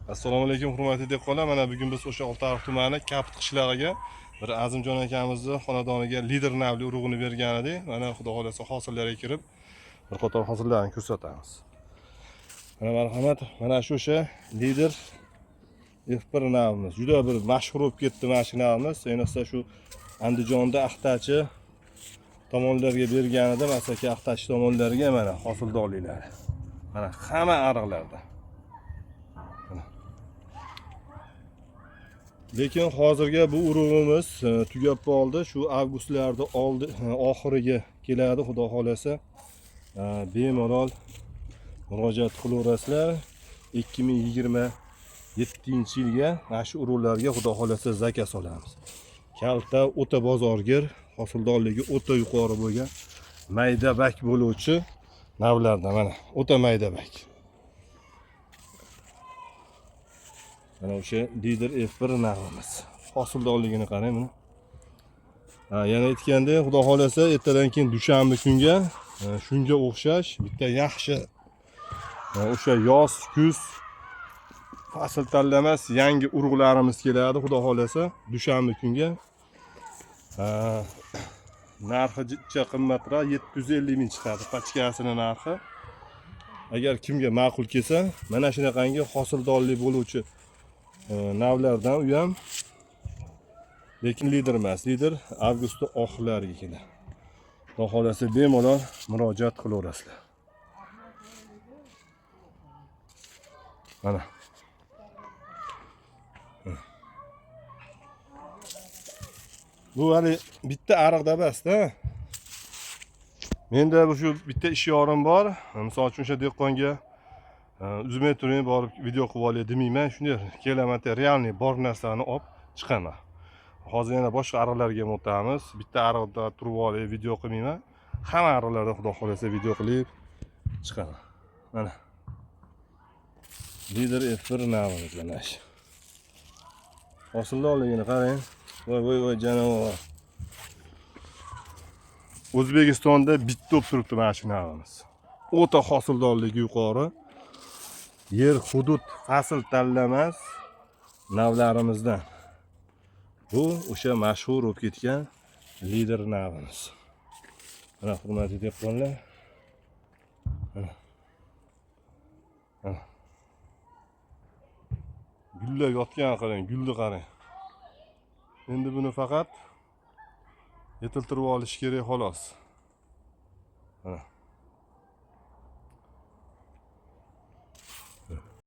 Assalomu alaykum, hurmatli dehqonlar. Mana bugun biz o'sha Oltiariq tumani Kapit qishlog'iga bir Azimjon akamizni xonadoniga Lider navli urug'ini bergan edik. Mana xudo xohlasa hosillarga kirib bir qator hosillarni ko'rsatamiz. Mana marhamat, mana shu o'sha Lider F1 navimiz. Juda bir mashhur bo'lib ketdi mana shu navimiz. Ayniqsa shu Andijonda Axtachi tomonlarga berganida, masalan, Axtachi tomonlariga mana hosildorliklari. Mana hamma ariqlarda. Lekin hozirga bu urug'imiz tugab qoldi. Shu avgustlarda oldi, oxiriga keladi, xudo xohlasa. Bemalol murojaat qilaverasizlar. 2027-yilga mana shu urug'larga xudo xohlasa zakaz olamiz. Kalta, o'ta bozorgir, hosildorligi o'ta yuqori bo'lgan mayda bak bo'luvchi navlardan mana o'ta mayda bak. Mana o'sha Lider F1 navimiz. Hosildorligini qarang buni. Ha, yana aytgandek, xudo xohlasa ertadan keyin dushanba kunga shunga o'xshash bitta yaxshi o'sha yoz, kuz fasl tanlamas yangi urug'larimiz keladi, xudo xohlasa dushanba kunga. Narxi jicha qimmatroq, 750 ming chiqadi pachkasini narxi. Agar kimga ma'qul kelsa, mana shunaqangi hosildorli bo'luvchi navlardan u ham, lekin Lider emas. Lider avgustni oxirlariga keladi. Xudo xohlasa bemalol murojaat qilaverasizlar. Mana. Bu hali bitta ariqda emas-da. Menda bu shu bitta ish yorim bor. Misol uchun o'sha dehqonga uzmay turing, borib video qilib olay demayman. Shunday kelaman, realniy bor narsani olib chiqaman. Hozir yana boshqa ariqlarga ham o'tamiz. Bitta ariqda turib olay, video qilmayman. Hamma ariqlarda xudo xohlasa video qilib chiqaman. Mana. Lider F1 navimiz mana shu. Hosildorligini qarang. Voy voy voy janavor. O'zbekistonda bitta bo'lib turibdi mana shu navimiz. O'ta hosildorligi yuqori. Yer hudud fasl tanlamas navlarimizdan. Bu o'sha mashhur bo'lib ketgan Lider navimiz. Mana hurmatli dehqonlar. Mana. Mana. Gullab yotgan qarang, gulni qarang. Endi buni faqat yetiltirib olish kerak xolos. Mana.